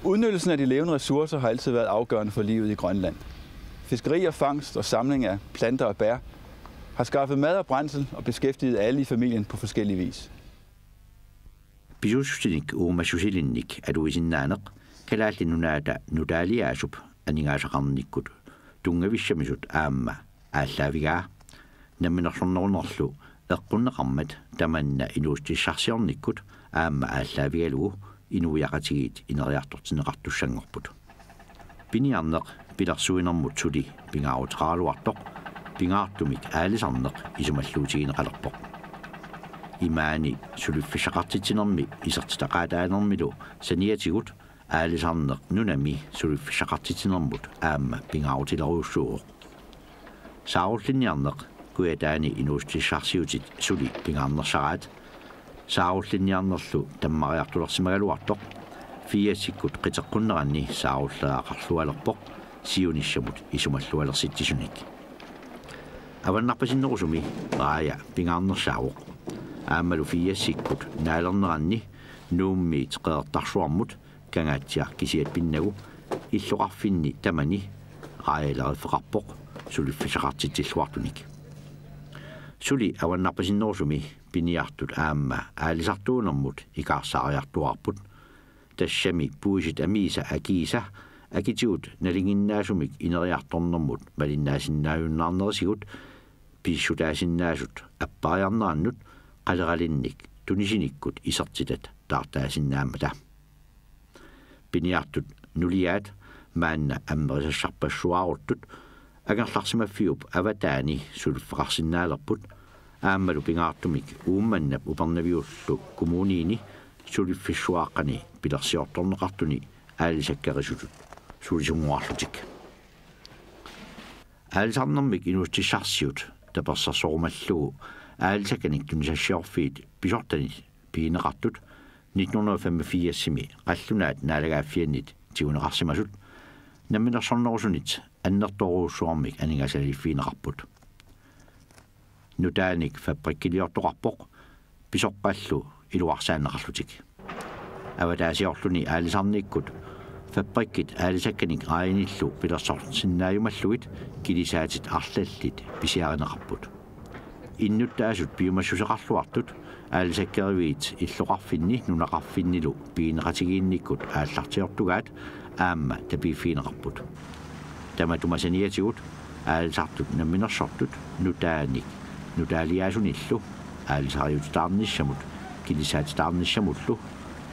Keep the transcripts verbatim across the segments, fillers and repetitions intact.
Udnyttelsen af de levende ressourcer har altid været afgørende for livet i Grønland. Fiskeri og fangst og samling af planter og bær har skaffet mad og brændsel og beskæftiget alle i familien på forskellig vis. Pisuussutinik uumassusilinnik atuisinnaaneq Kalaallit Nunaata nutaaliaasup aningaasaqarnikkut tunngavissamisut aamma aallaavigaa. Namminersornerunerlu eqqunneqarmat tamanna inuussutissarsiornikkut aamma aallaavigalugu inuiaqatigiit ineriartortinneqartussanngorput. Piniarneq pilersuinermut suli pingaaruteqaraluartoq pingaartumik aalisarneq isumalluutigineqalerpoq. Imaani suliffissaqartitsinermi isertitaqaataanermilu saniatigut aalisarneq nunami suliffissaqartitsinermut aamma pingaarutilerujussuuvoq. Saarullinniarneq Kujataani inuussutissarsiutit suli pingaarnersaraat. Saarullinniarnerlu tammariartulersimagaluartoq fiassikkut qiteqqunneranni saarulleriaqarlualerpoq siunissamut isumallualersitsisunik. Avannarpasinnerusumi Raja pingaarnersaavoq. Aammalu fiassikkut naalerneranni Nuummiit Qeqertarsuarmut Kangaatsiaq kisiat pinnagu illoqarfinni tamani Rajaleriffeqarpoq suliffissaqartitsilluartunik. Suli avannarpasinnerusumi piniartut aamma aalisartuunermut ikaarsaariartuaarput. Tassami puisit amiisa akiisa akitigut nalinginnaasumik ineriartornermut malinnaasinnaajunnaarnerisigut pisissutaasinnaasut appariarnerannut qaleralinnik tunisinikkut isertitat taartaasinnaammata. Piniartut nuliaat maanna ammerisassarpassuaaruttut angerlarsimaffiup avataani suliffeqarsinnaalerput aammalu pingaartumik Uummannap Upernaviullu kommuniini suliffissuaaqqani pilersiortorneqartuni aalisakkerisutut sulisunngorarlutik. Aalisarnermik inuussutissarsiut tapersersorumallugu aalisakkanik tunisassiorfiit pisortanit pigineqartut nitten hundrede og femogfirsimi qallunaat naalagaaffiannit tiguneqarsimasut namminersornerusunit annertoorujussuarmik aningaasaliffigineqarput. Nutaanik fabrikkiliortoqarpoq pisoqqallu iluarsaanneqarlutik. Avataasiorluni aalisarnikkut fabrikkit aalisakkanik Rajanillu pilersorsinnaajumallugit kilisaatit arlallit pisiarineqarput. Innuttaasut piumassuseqarluartut aalisakkeriviit illoqarfinni nunaqarfinnilu pigineqatigiinnikkut aallartiortugaat aamma tapiiffigineqarput. Tamatuma saniatigut aalisartut namminersortut nutaanik nutaaliaasunillu aalisariutitaarnissamut kilisaatitaarnissamullu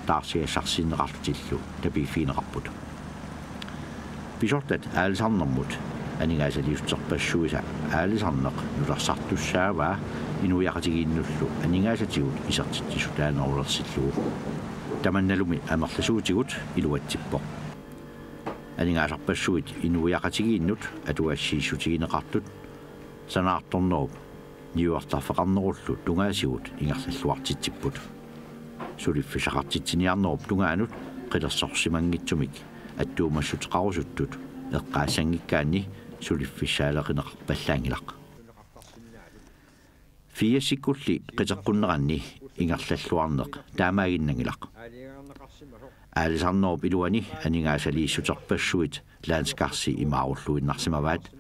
taarsigassarsiinneqarlutillu tapiiffigineqarput. Pisortat aalisarnermut aningaasaliissuterpassuisa aalisarneq nulersartussaavaa inuiaqatigiinnullu aningaasatigut isertitsissutaanerulersillugu. Tamannalumi amerlasuutigut iluatsippoq. Aningaasarpassuit inuiaqatigiinnut atugassiissutigineqartut sanaartornerup niuertarfeqarnerullu tungaasigut ingerlalluartitsipput. Suliffissaqartitsiniarnerup tungaanut qilersorsimanngitsumik attuumassuteqarusuttut eqqaassanngikkaanni suliffissaaleqineqarpallaanngilaq. Fiassikkulli qiteqqunneranni ingerlalluarneq taamaaginnanngilaq. Aalisarnerup iluani aningaasaliissuterpassuit landskarsi imaarulluinnarsimavaat.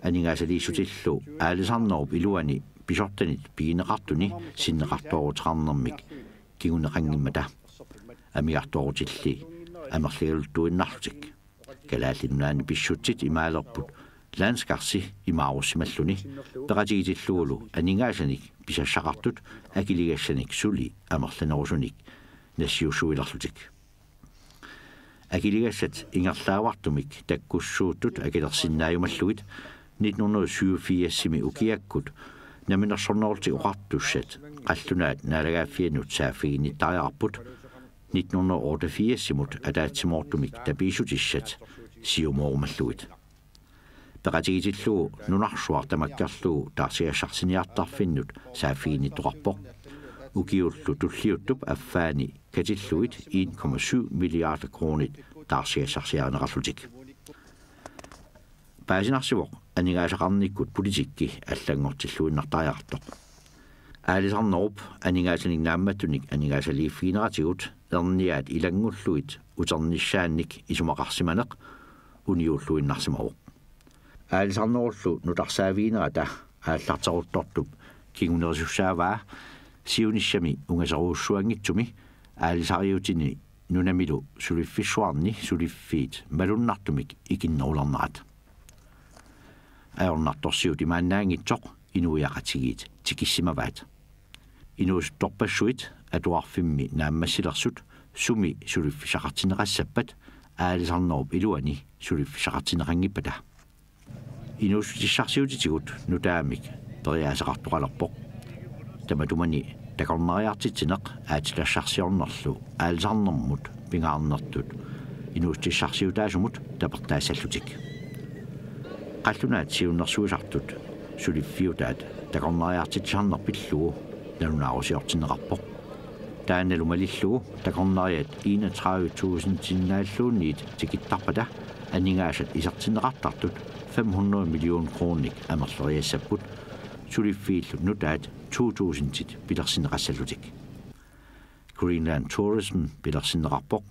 Aningaasaliissutillu aalisarnerup iluani pisortanit pigineqartuni sinneqartooruteqarnermik kinguneqanngimmata. Amigartoorutilli amerligaluttuinnarlutik. Kalaallit Nunaanni pissutsit imaalerput landskarsi imaarussimalluni peqatigitillugulu aningaasanik pisassaqartut akiligassanik suli amerlanerusunik nassiussuilerlutik. Akiligassat ingerlaavartumik takkussuuttut akilersinnaajumallugit nitten hundrede syvogfirsimi ukiakkut Namminersornerullutik Oqartussat qallunaat naalagaaffiannut saaffiginnittariaqarput nitten hundrede otteogfirsimut ataatsimoortumik tapiissutissat siumoorumallugit. Peqatigitillugu nunarsuaq tamakkerlugu taarsigassarsiniartarfinnut saaffiginnittoqarpoq. Ukiullu tulliuttup affaani katillugit en komma syv milliarder kronit taarsigassarsiarineqarlutik. Paasinarsivoq aningaasaqarnikkut politikki allanngortilluinnartariaqartoq. Aalisarnerup aningaasanik naammattunik aningaasaliiffigineratigut erniaat ilanngullugit uternissaannik isumaqarsimaneq uniulluinnarsimavoq. Aalisarnerullu nutarsaaviginerata aallarteruttortup kingunerisussaavaa siunissami ungaserujussuanngitsumi aalisariutini nunamilu suliffissuarni suliffiit malunnartumik ikinnerulernerat. Ajornartorsiut imaannaanngitsoq inuiaqatigiit tikissimavaat. Inuusuttorpassuit atuarfimmi naammassilersut sumi suliffissaqartinneqassappat aalisarnerup iluani suliffissaqartinneqanngippata. Inuussutissarsiutitigut nutaamik periaaseqartoqalerpoq. Tamatumani takornariartitsineq aatsitassarsiornerlu aalisarnermut pingaarnertut inuussutissarsiutaasumut tapertaassallutik. Qallunaat siunnersuisartut suliffiutaat takornariartitsisarneq pillugu nalunaarusiortinneqarpoq. Taannalu malillugu takornariat enogtredive tusindinnaalluunniit tikittarpata aningaasat isertinneqartartut fem hundrede million kronenik amerleriassapput, suliffiillu nutaat to tusindit pilersinneqassallutik. Greenland Tourism pilersinneqarpoq.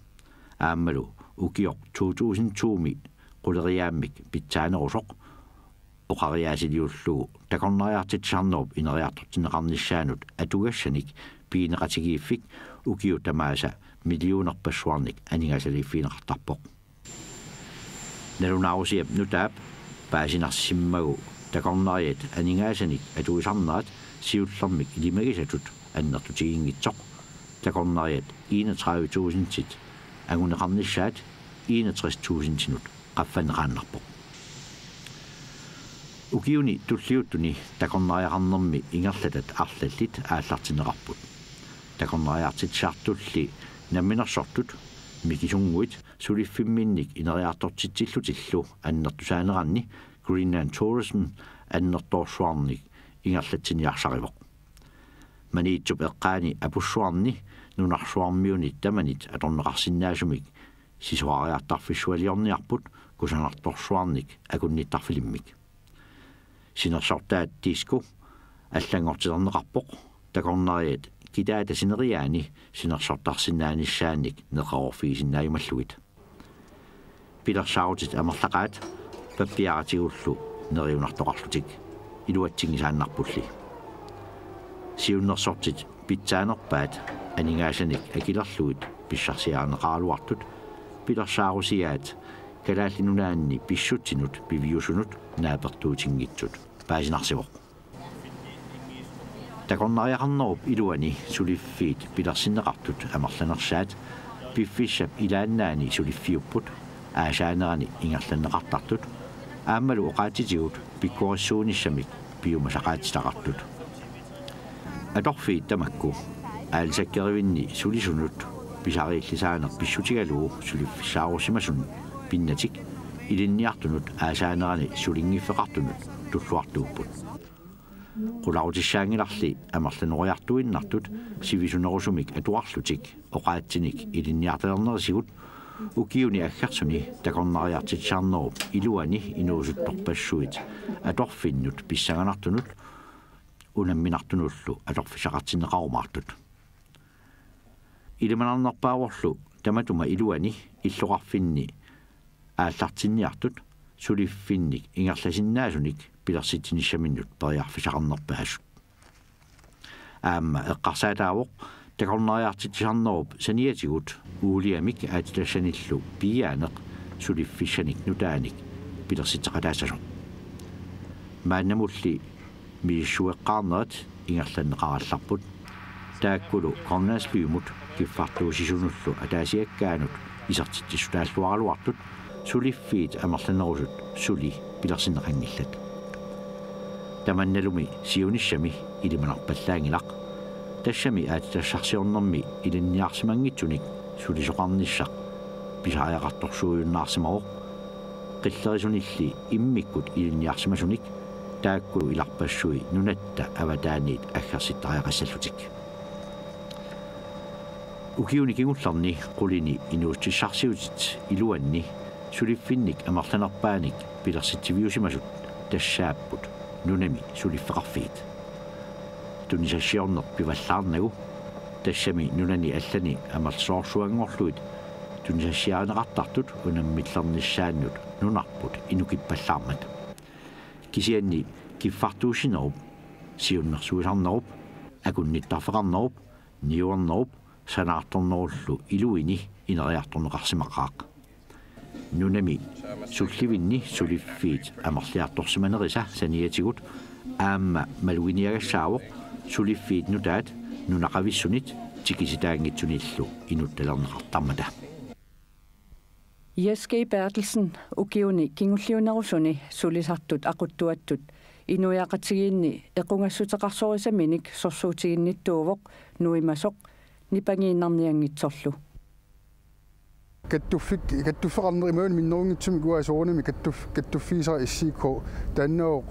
Aammalu ukioq to tusind to-mi quleriaammik pitsaanerusoq oqariaasiliullugu takornariartitsisarnerup ineriartortinneqarnissaanut atugassanik pigineqatigiiffik ukiut tamaasa millionerpassuarnik aningaasaliiffigineqartarpoq. Nalunaarusiap nutaap paasinarsimmagu takornariat aningaasanik atuisarnerat siullermik ilimagisatut annertutiginngitsoq, takornariat enogtredive tusindit anguneqarnissaat enogtres tusindinut qaffanneqaannarpoq. Ukiuni tulliuttuni takornariaqarnermi ingerlatat arlallit aallartinneqarput. Takornariartitsisartulli namminersortut mikisunnguit suliffimminnik ineriartortitsillutillu annertusaaneranni Greenland Tourism annertoorsuarnik ingerlatsiniarsarivoq. Maniitsup eqqaani apussuarni nunarsuarmiunit tamanit atorneqarsinnaasumik sisorariartarfissualiorniarput kusanartorsuarnik akunnittarfilimmik. Sinersortaat Disko allanngortilerneqarpoq takornariat kitaata sineriaani sinersortarsinnaanissaannik neqeroorfigisinnaajumallugit. Pilersaarutit amerlaqaat pappiaratigullu neriunartoqarlutik iluatsinngisaannarpulli. Siunnersortit pitsaanerpaat aningaasanik akilerlugit pissarsiarineqaraluartut pilersaarusiaat Kalaallit Nunaanni pissutsinut piviusunut naapertuutinngitsut paasinarsivoq. Takornariaqarnerup iluani suliffiit pilersinneqartut amerlanersaat piffissap ilaannaani suliffiupput aasaanerani ingerlanneqartartut aammalu oqaatsitigut pikkorissuunissamik piumasaqaatsitaqartut. Atorfiit tamakku aalisakkerivinni sulisunut pisariillisaaneq pissutigalugu suliffissaarusimasunut pinnatik ilinniartunut aasaanerani sulinngiffeqartunut tulluartuupput. Qularutissaanngilarli amerlanoriartuinnartut sivisunerusumik atuarlutik oqaatsinik ilinniartalernerisigut ukiuni aggersuni takornariartitsisarnerup iluani inuusuttorpassuit atorfinnut pissanganartunut unamminartunullu atorfissaqartinneqarumaartut. Ilimanarnerpaavorlu tamatuma iluani illoqarfinni aallartinniartut suliffinnik ingerlasinnaasunik pilersitsinissaminnut periarfissaqarnerpaasut. Aamma eqqarsaataavoq takornariartitsisarnerup saniatigut uuliamik aatsitassanillu piiaaneq suliffissanik nutaanik pilersitseqataassasoq. Maannamulli misissueqqaarnerat ingerlanneqarallarput. Taakkulu Grønlandsbymut kiffartuussisunullu ataasiakkaanut isertitsissutaalluaraluartut suliffiit amerlanerusut suli pilersinneqanngillat. Tamannalumi siunissami ilimanarpallaanngilaq. Tassami aatsitassarsiornermi ilinniarsimanngitsunik sulisoqarnissaq pisariaqartorsuujunnaarsimavoq. Qillerisunilli immikkut ilinniarsimasunik taakkulu ilarpassui nunatta avataaniit aggersittariaqassallutik. Ukiuni kingullerni qulini inuussutissarsiutit iluanni suliffinnik amerlanerpaanik pilersitsiviusimasut tassaapput nunami suliffeqarfiit. tunisassiorneq pivallaarnagu, tassami nunani allani amerlasoorsuanngorlugit tunisassiarineqartartut unammillernissaannut nunarput inukippallaarmat. Kisianni kiffartuussinerup, siunnersuisarnerup, akunnittarfeqarnerup, niuernerup sanaartornerullu iluini ineriartorneqarsimaqaaq. Nunami sullivinni suliffiit amerliartorsimanerisa saniatigut aamma maluginiagassaavoq suliffiit nutaat nunaqavissunit tikisitaanngitsunillu inuttalerneqartarmata. Jess G. Berthelsen ukiuni kingulliunerusuni sulisartut aquttuattut inuiaqatigiinni equngassuteqarsorisaminik sorsuutiginnittuuvoq nuimasoq nipangiinnarnianngitsorlu. Kattuffik-, kattuffeqarneq imaluunniit minnerunngitsumik uanga soorunami kattuff-, kattuffigisara S I K taannaavoq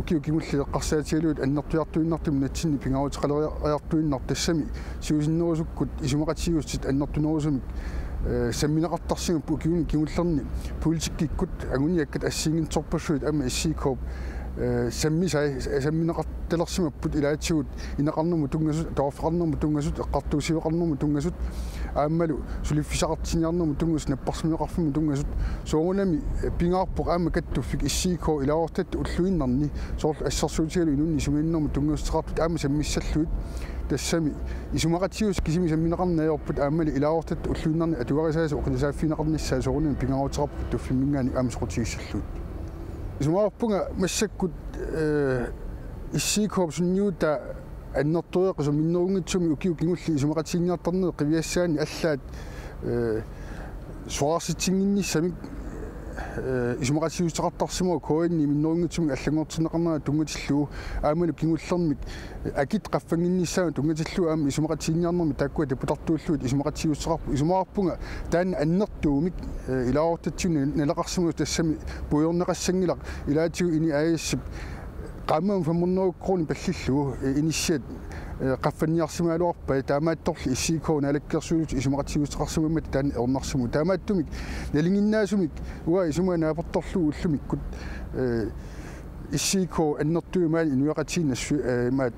ukiut kingulliit eqqarsaatigalugit annertusiartuinnartumik nunatsinni pingaaruteqaleriartuinnartoq, tassami siusinnerusukkut isumaqatigiissutit annertunerusumik, eh, sammineqartarsimapput ukiuni kingullerni politikkikkut anguniakkat assigiinngitsorpassuit aamma S I K-p, eh, sammisai, sammineqartalersimapput ilaatigut ineqarnermut tunngasut, atuarfeqarnermut tunngasut, eqqartuussiveqarnermut tunngasut, aammalu suliffissaqartinniarnermut tunngasut, napparsimmaveqarfimmut tunngasut, soorunami, eh, pingaarpoq aamma kattuffik S I K ilaasortatta ulluinnarni, soorlu assersuutigalugu inunnit isumaginninnermut tunngasoqartut aamma sammissallugit, tassami isumaqatigiissut kisimik sammineqarneq ajorput, aammali ilaasortatta ulluinnarni atugarisaasa oqilisaaffigineqarnissaa soorunami pingaaruteqarpoq kattuffimminngaanniit aamma soqutigissallugit. Isumaqarpunga massakkut, eh, S I K-p sunniutaa annertoreqisumik minnerunngitsumik ukiut kingulliit isumaqatiginninniartarnerit qiviassaanni allaat, eh, soraarsitsinnginnissamik, eh, isumaqatigiissuteqartarsimavoq K N-i minnerunngitsumik allanngortinneqarnera tunngatillugu, aammalu kingullermik, eh, akit qaffannginnissaannut tunngatillugu aamma isumaqatiginninniarnermi taakkua takutartuullugit isumaqatigiissuteqarput. Isumaqarpunga taanna annertuumik, eh, ilaasortatsinnut naleqarsimasoq, tassami puigorneqassanngilaq ilaatigut INI A/S-ip qaammammut fem hundrede kroner pallillugu, eh, inissiat, eh, qaffanniarsimagaluarpai, taamaattorli S I K Naalakkersuisut isumaqatigiissuteqarsimammata taanna ajornarsimasoq. Taamaattumik nalinginnaasumik uanga isumaga naapertorlugu ullumikkut, eh, S I K annertuumik maani inuiaqatigiinni nassu-, eh, maani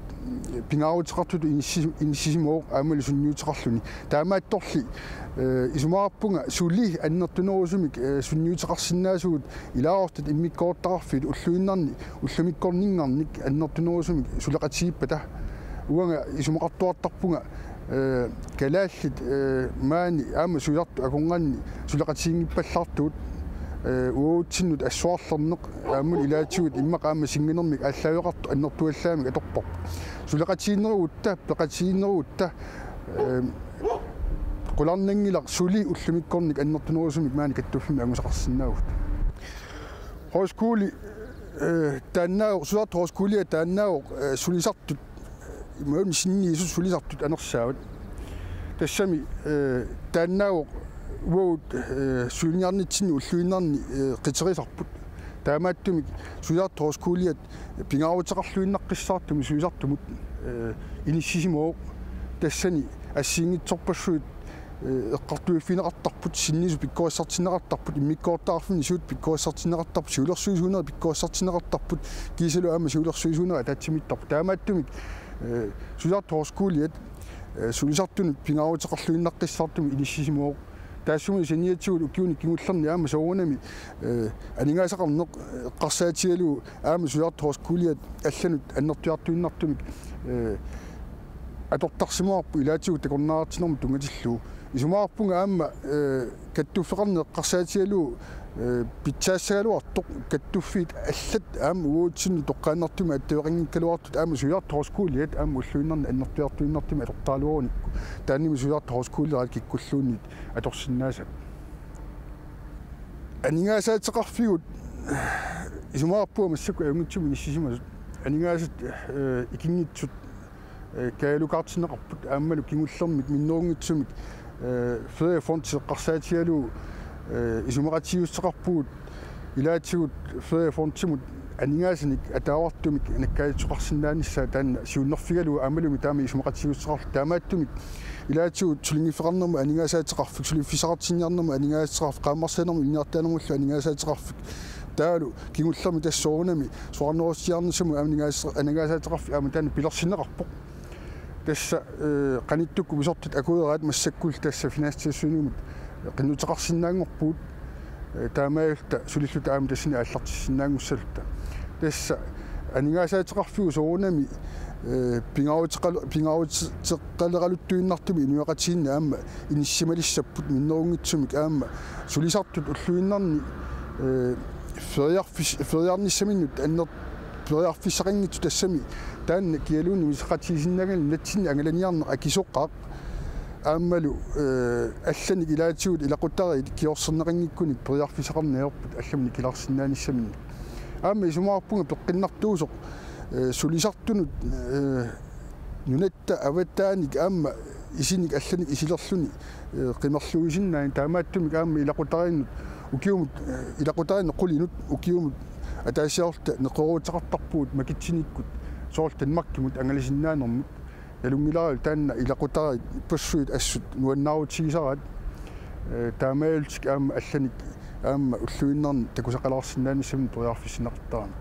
pingaaruteqartutut inissi-, inissisimavoq aammalu sunniuteqarluni. Taamaattorli, eh, isumaqarpunga suli annertunerusumik, eh, sunniuteqarsinnaasugut ilaasortat immikkoortitaqarfiit ulluinnarni ullumikkorninngarnik annertunerusumik suleqatigiippata. Uanga isumaqartuartarpunga, eh, kalaallit, eh, maani aamma sulisartut akornanni suleqatiginngippallaartugut, eh, uagutsinnut assuarlerneq aammalu ilaatigut immaqa aamma singanermik aallaaveqartoq annertuallaamik atorparput. Suleqatigiinnerugutta, peqatigiinnerugutta, eh, qularnanngilaq suli ullumikkornik annertunerusumik maani kattuffimmi angusaqarsinnaavugut. Højskole, eh, taannaavoq, Sulisartut Højskoliat taannaavoq, eh, sulisartut, imaluunniit sinniisut sulisartut anersaavat. Tassami, eh, taannaavoq uagut, eh, suliniarnitsinni ulluinnarni, eh, qiterisarput. Taamaattumik Sulisartut Højskoliat pingaaruteqarluinnaqqissaartumik sulisartumut, eh, inissisimavoq. Tassani assigiinngitsorpassuit, eh, eqqartuiffigineqartarput, sinniisut pikkorissartinneqartarput, immikkoortortaqarfinni siuttut pikkorissartinneqartarput, siulersuisuunerit pikkorissartinneqartarput, kiisalu aamma siulersuisuunerit ataatsimiittarput. Taamaattumik, eh, Sulisartut Højskoliat, eh, sulisartunut pingaaruteqarluinnaqqissaartumik inissisimavoq. Taassuma saniatigut ukiuni kingullerni aamma soorunami, eh, aningaasaqarneq, eh, eqqarsaatigalugu aamma Sulisartut Højskoliat allanut annertusiartuinnartumik, eh, atortarsimavarput ilaatigut takornariartitsinermut tunngatillugu. Isumaqarpunga aamma, eh, kattuffeqarneq eqqarsaatigalugu, eh, pitsaassagaluartoq kattuffiit allat aamma uagutsinnut toqqaannartumik attaveqanngikkaluartut aamma Sulisartut Højskoliat aamma ulluinnarni annertusiartuinnartumik atortaraluarunikku. Taannami Sulisartut Højskoliat kikkulluunniit atorsinnaasaat. Aningaasaateqarfigut isumaqarpunga massakkut ajunngitsumik inissisimasut. Aningaasat, eh, ikinngitsut, eh, kaajalukaartinneqarput aammalu kingullermik minnerunngitsumik, eh, Feriefondi eqqarsaatigalugu, eh, isumaqatigiissuteqarpugut ilaatigut Feriefondimut aningaasanik ataavartumik nakkaatitsoqarsinnaanissaa taanna siunnerfigalugu aammalumi taama isumaqatigiissuteqarluta. Taamaattumik ilaatigut sulinngiffeqarnermut aningaasaateqarfik, suliffissaqartinniarnermut aningaasaateqarfik, qaammarsaanermut ilinniartitaanermullu aningaasaateqarfik, Taavalu kingullermi tassa soorunami soraarnerussiarnissamut aamma aningaasa-, aningaasaateqarfik aamma taanna pilersinneqarpoq. Tassa, eh, qanittukkut pisortat akueraat massakkullu tassa Finanstilsynimut qinnuteqarsinnaanngorpugut, eh, taamaalilluta sulilluta aamma tassani aallartissinnaanngussalluta. Tassa aningaasaateqarfiup soorunami, eh, pingaaruteqal-, pingaaruteqaleraluttuinnartumik inuiaqatigiinni aamma inissisimalissapput minnerunngitsumik aamma sulisartut ulluinnarni, eh, feriarfis-, feriarnissaminnut anner-, periarfissaqanngitsut tassami taanna kialuunniit misissoqatigisinnaanngilaq nunatsinni angalaniarneq akisoqaaq aammalu, eh, allanik ilaatigut ilaqutariit kiorserneqanngikkunik periarfissaqarneq ajorput allamut nikilaarsinnaanissaminnik. Aamma isumaqarpunga peqqinnartuusoq, eh, sulisartunut, eh, nunatta avattaanik aamma isinik allanik isilerluni, eh, qimerluisinnaanani taamaattumik aamma ilaqutariinnut ukiumut, eh, ilaqutariinnut qulinut ukiumut ataasiarluta neqerooruteqartarpugut makitsinikkut soorlu Danmarkimut angalasinnaanermut. Nalunngilara taanna ilaqutariit ippassuit assut nuannaarutigisaraat, eh, taamaalillutik aamma allanik aamma ulluinnarni takusaqalaarsinnaanissamut periarfissinneqartarami.